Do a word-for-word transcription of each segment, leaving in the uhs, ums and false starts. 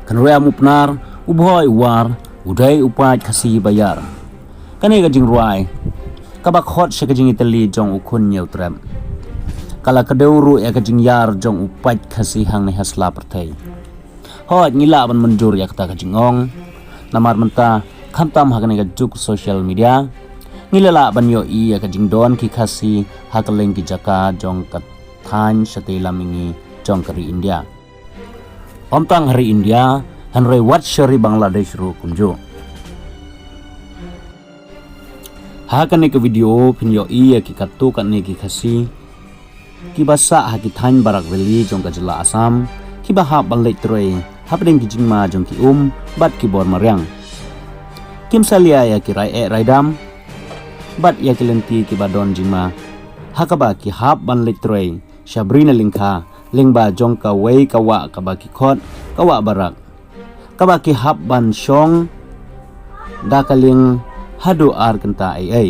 Kynroi Umphnar, u Bhoi u War, u dei u paid Khasi ba ïar. Kane ka jingrwai kaba khot sha ka jingïatylli jong u khun Ñiewtrep ka la kdew ruh ïa ka jingïar jong u paid Khasi hangne ha sla pyrthei. Hooid, ngi lah ban mynjur ïa kata ka jingong. Namar mynta, khamtam ha kane ka juk social media, ngi la lah ban ïohi ïa ka jingdon ki Khasi ha kylleng ki jaka jong ka thaiñ shatei lam mihngi jong ka ri India. Ym tang ha ri India, hynrei wat sha ri Bangladesh ruh kumjuh. Ha kane ka video phin ïohi ïa ki katto katne ki Khasi kiba sah ha ki thaiñ Barak Valley jong ka jylla Assam, kiba hap ban leit trei hapdeng ki jingma jong ki um bad ki bor mariang. Kim salia ïa ki rai eh rai dam bad ïa ki lynti kiba don jingma, ha kaba ki hap ban leit trei sha bri na lyngkha lyngba jong kawei ka wah kaba ki khot ka wah Barak, kaba ki hap ban shong da ka lieng haduh ar kynta ei ei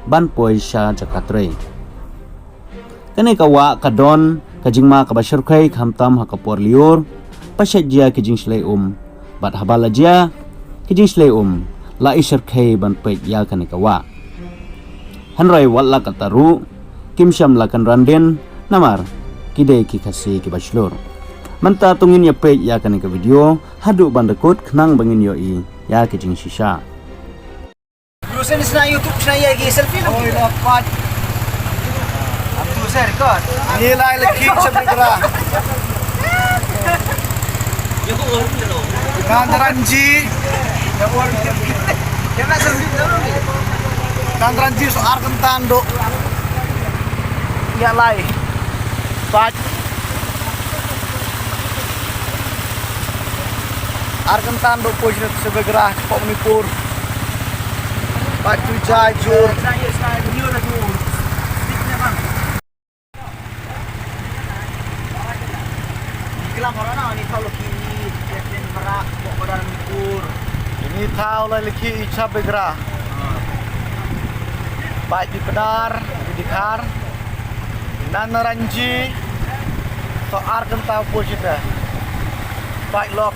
ban poi sha jaka trei. Kane ka wah ka don ka jingma kaba shyrkhei, khamtam ha ka por lyiur, ba shet jia ki jingshlei um, bad haba la jia ki jingshlei um, la i shyrkhei ban peit ïa kane ka wah. Hynrei wat la katta ruh, kim shym la kynran dien, namar ki dei ki Khasi kiba shlur. Mynta to ngin ïa peit ïa kane ka video haduh ban da kut khnang ba ngin ïohi ïa ki jingshisha. Lu sien sna YouTube sna ïa ki selfie lu. Oi, la pat. Am tu saya record. Ni lai laki Chabegra. Kan Ranji. Kena selfie dulu ni. Kan Ranji so ar kynta haduh. Ïa lai. Pat. Ar kynta haduh poi sha Chabegra, shapoh Manipur. Pat tu jai jur. Ini thaw lai laki i Chabegra. Pat i Pdar, i Dikhar. Nan Ranji, to ar kynta poi sha te. Pat lok,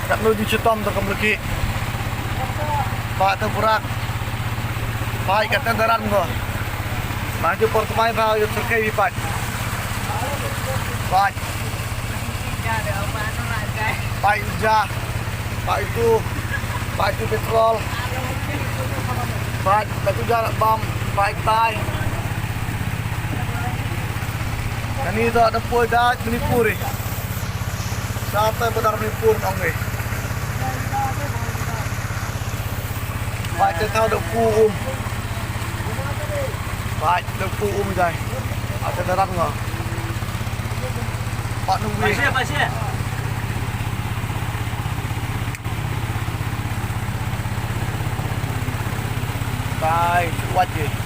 kat nu di chitom to kam laki. Pat to Burak. Pat kat te daran ko. Maju por kemai ba yu terkai pat. Pat. Pat uja. Pat itu. Pat itu petrol. Pat, pat uja bam. Pat tai. Kani to da poi da Manipur. Sa te border Manipur nong ni. Pat te thaw da pu um. Pat da pu um jai. Ata da rang nga. Pat nung wi. Pat wat je.